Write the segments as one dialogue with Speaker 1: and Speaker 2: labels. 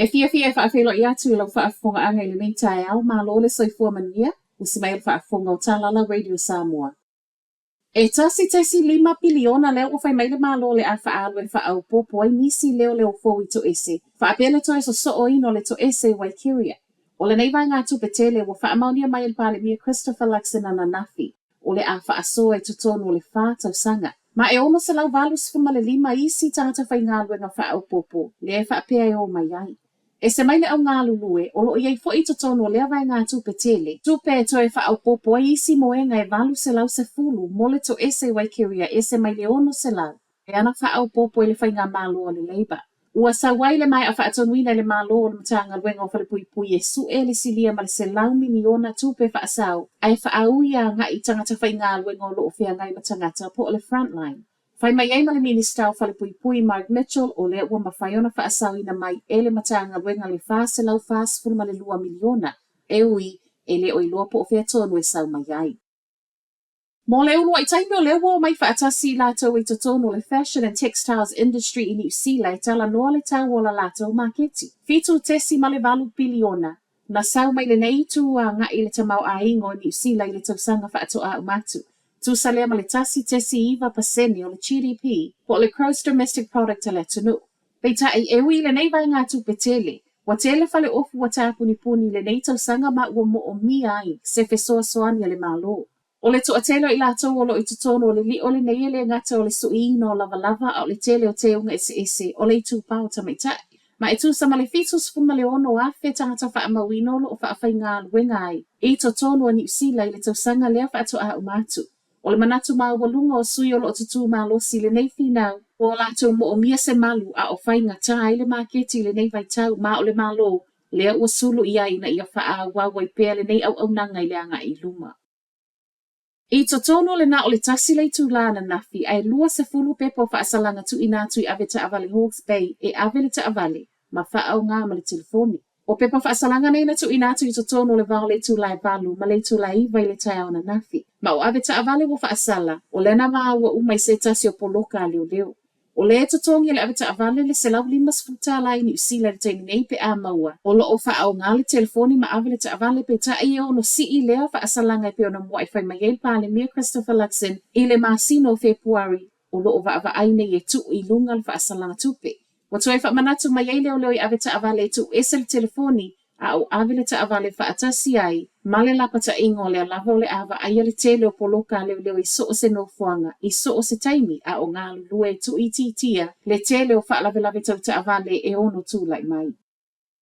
Speaker 1: E fiafia e faafeiloai atu i lau faafofogaaga i lenei taeao, malo le soifua manuia, usi mai o le faafofoga o Talala Radio Samoa. E 1.5 piliona lea ua fai mai le Malo o le a faaalu e faaopoopo ai nisi leoleo fou i toese, faapea le toe sosooina o le toese i Waikeria. O lenei vaegatupe tele ua faamaonia mai e le Palemia Christopher Luxon ananafi, o le a faasoa i totonu o le 4 tausaga. Ma e 685 isi tagata faigaluega faaopoopo lea e faapea e o mai ai. E se mai le au galulue, o loo i ai foi i totonu o lea vaegatupe tele, tupe e toe faaopoopo ai isi moega e 810 mo le toese i Waikeria ese mai le 600 e ana faaopoopo i le faigamalo a le Labour. Ua sau ai le maea faatonuina i le Malo o le Matagaluega o Falepuipui e su'e le silia ma le 100 miliona tupe faasao ae faaui agai tagata faigaluega o loo feagai ma tagata po o le frontline. Fai mai ai ma le Minista o Falepuipui Mark Mitchell o lea ua mafai ona faasaoina mai e le Matagaluega le 442 miliona e ui e le o iloa po o fea tonu e sau mai ai. Mo le uluai taimi o lea ua omai faatasi i latou i totonu o le Fashion and Textiles Industry i Niu Sila e talanoa le tau o la latou maketi. 7.8 piliona na sau mai lenei itu agai le tamaoaiga o Niu Sila i le tausaga faatoa uma atu. Tusa lea ma le 1.9% o le GDP po o le Gross Domestic Product a le atunuu. Peitai e ui i lenei vaegatupe tele, ua tele fale ofu ua tapunipuni i lenei tausaga ma ua moomia ai se fesoasoani a le Malo. O le toatele o i latou o loo i totonu o le lio lenei e le gata o le suiina o lavalava a o le tele o teuga eseese o le itupa o tamaitai. Ma e tusa ma le 76,000 tagata faamauina o loo faafaigaluega ai i totonu o Niu Sila i le tausaga lea faatoa uma atu. O le manatu maualuga o sui o loo tutū malosi lenei finau ua o latou moomia se malu a o faigata ai le maketi i lenei vaitau ma o le Malo lea ua sulu i ai ina ia faaauau ai pea lenei auaunaga i le agai i luma. I totonu o le na o le 1 le itula ananafi ae 20 pepa o faasalaga tuuina atu i avetaavale Hawke's Bay e ave le taavale ma faaaoga ma le telefoni. O pepa faasalaga nei na tuuina atu i totonu o le vao le itula e 8 ma le itula e 9 i le taeao ananafi. Ma o avetaavale ua faasala, o lea na maua uma i se tasi o poloka a leoleo. O lea e totogi e le avetaavale le $150 i Niu Sila i le taimi nei pe a maua. O loo faaaoga le telefoni ma ave le taavale peitai e ono sii lea faasalaga e pei ona muai fai mai ai le Palemia Christopher Luxon i le masina o Fepuari o loo vaavaai nei e tuu i luga le faasalaga tupe. Ua toe faamanatu mai ai leoleo i avetaavale e tuu ese le telefoni a o ave le taavale faatasi ai ma le lapataiga o lea lava o le a vaaia le tele o poloka a leoleo i so o se nofoaga i so o se taimi a o galulue e tuuitiitia le tele o faalavelave tau taavale e ono tulai mai.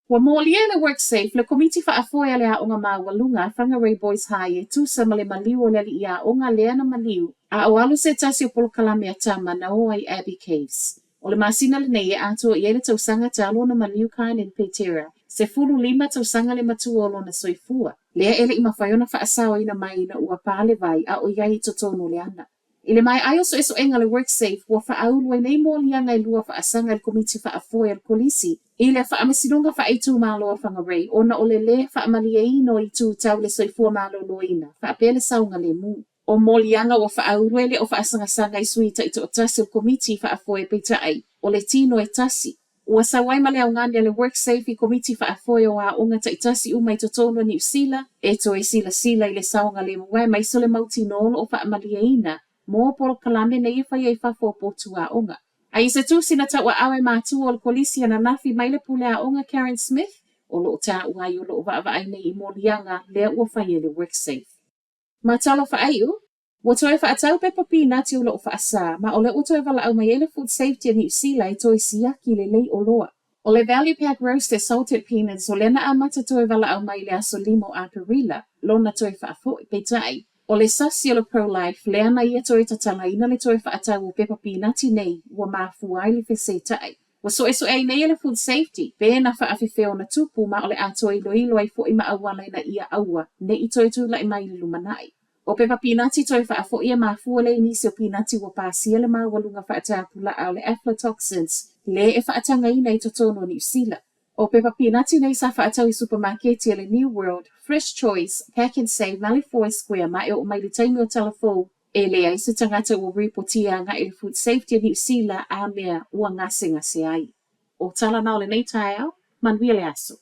Speaker 1: Ua molia e le WorkSafe le komiti faafoe a le aoga maualuga a Whangarei Boys High e tusa ma le maliu o le alii aoga lea na maliu a o alu se tasi o polokalame a tama na o ai Abby Caves. O le masina lenei e atoa i ai le tausaga talu ona maliu Kynan Petera, 15 tausaga le matua o lona soifua. Lea e le i mafai ona faasaoina mai ina ua pā le vai a o i ai i totonu o le ana. I le maea ai o suesuega le WorkSafe ua faaulu ai nei moliaga e lua faasaga i le komiti faafoe a le kolisi i le faamasinoga faaitumalo a Whangarei ona o le lē faamalieina o itu tau le soifua maloloina faapea le saogalemu. O moliaga ua faaulu e le o faasagasaga i sui taitoatasi o le komiti faafoe peitai o le tino e tasi. Ua sau ai ma le augani a le WorkSafe i komiti faafoe o aoga taitasi uma i totonu o Niu Sila e toe silasila i le saogalemu aemaise o le mautinoa o loo faamalieina mo polokalame nei e faia i fafo o potu aoga. A i se tusi na tauaao e matua o le kolisi ananafi mai le pule aoga Karen Smith o loo taua ai o loo vaavaai nei i moliaga lea ua fai e le WorkSafe. Ma talofa aiu, ua toe faatau pepa pinati o loo faasā ma o lea ua toe valaau mai ai le Food Safety a Niu Sila e toe siaki lelei oloa. O le Value Pack Roasted Salted Peanuts o lea na amata toe valaau mai le aso 5 o Aperila, lona toe faafoi, peitai. O le sasi o le Pro-Life lea na ia toe tatalaina le toe faatau o pepa pinati nei ua mafua ai le feseta'i. Ua suesueina ai nei e le Food Safety pe na faafefea ona tupu ma o le a toe iloilo ai foi ma auala ina ia aua nei toe tulai mai i le lumanai. O pepa pinati toe faafoi e mafua le nisi o pinati ua pasia le maualuga faatapulaa o le aflatoxins le e faatagaina i totonu o Niu Sila. O pepa pinati nei sa faatau i supamaketi a le New World, Fresh Choice, Pak'nSave ma le Four Square ma e oo mai le taimi o talafou e leai se tagata ua ripotia agai le Food Safety a Niu Sila a mea ua gasegase ai. O tala na o lenei taeao, Manuia le aso.